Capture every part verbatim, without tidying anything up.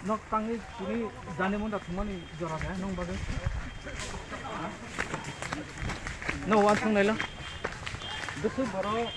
Nok tangwi tini jani munda thumani jora de nong bagwi. No uansuk naila. Bwswk borok.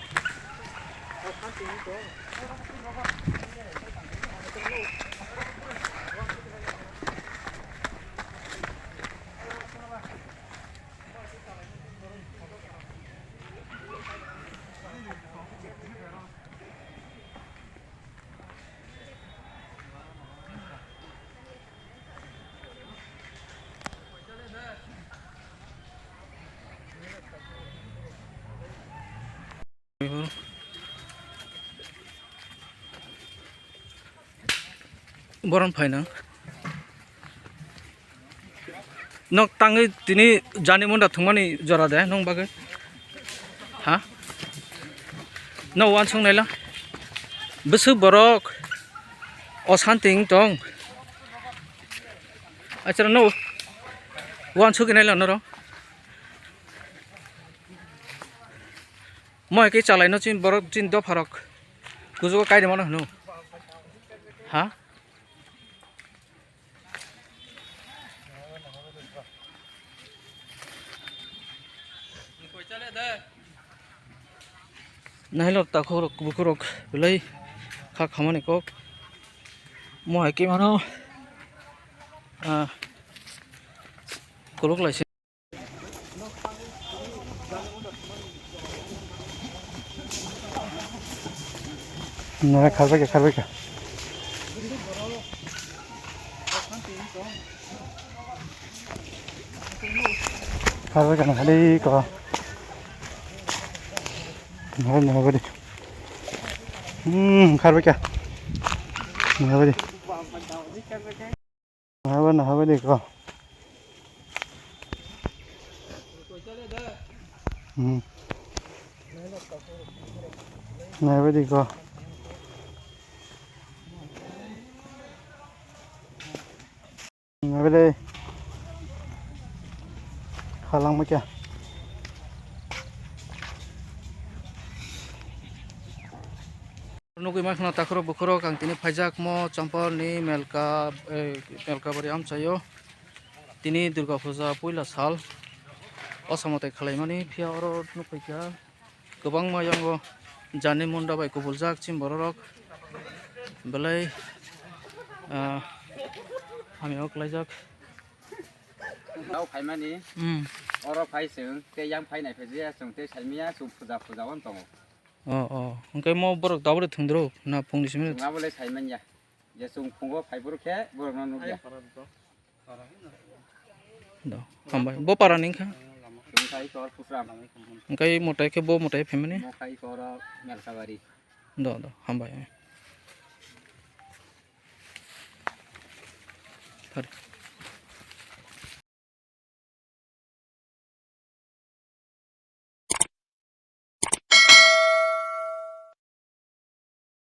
Boron phainang. Nok tangwi tini jani munda thwngmani jora de nong bagwi? Ha? No uansuk naila. Bwswk borok osanti wng tong. Achara no uansuk naila norok. Mo hai khe chalaino chini borok chini dopharok kuchugo kainwi mano hwno. Ha? Nailok takhorok bukhurok belai kha khamani kok. Mo hai khe mano, ah, kolok laisi. Nara kharbaikha, kharbaikha. Kharbaikha nang hali ko. Nara nara bari. Hmm, kharbaikha. Nara bari. Nahaba, nahaba de ko. Hmm. Nahaba de ko. Nahaba de. Khalang ma kya. Nugwi mankha takhorok bukhorok ang tini phaijakmo Champalni Melka, eh, Melkabari amchaio. Tini Durga Puja puila sal. O samo tei khwlaimani phiya oro nukphaikha kwbangma yango jani munda bai kubuljak chini bororok belai, ah, hamya kwlaijak. Tao phaimani, hmm, oro phai chwng tei yang phai nai phai je chwng tei saimanya chwng puja puja on tongo. Oh, oh. Hwnkhe mo borok tabuk de thwngdrop na phungni simi? Chwng abo le sai manya. Je chwng phungo phai bwrwk khe borok no nukya. Do, hambai. Bo para ni wngkha? Chwng khai kor Pusram. Hwnkhe motai khe bo motai phaimani? Mo khai kor Melkabari. Do, do, hambai. Thar.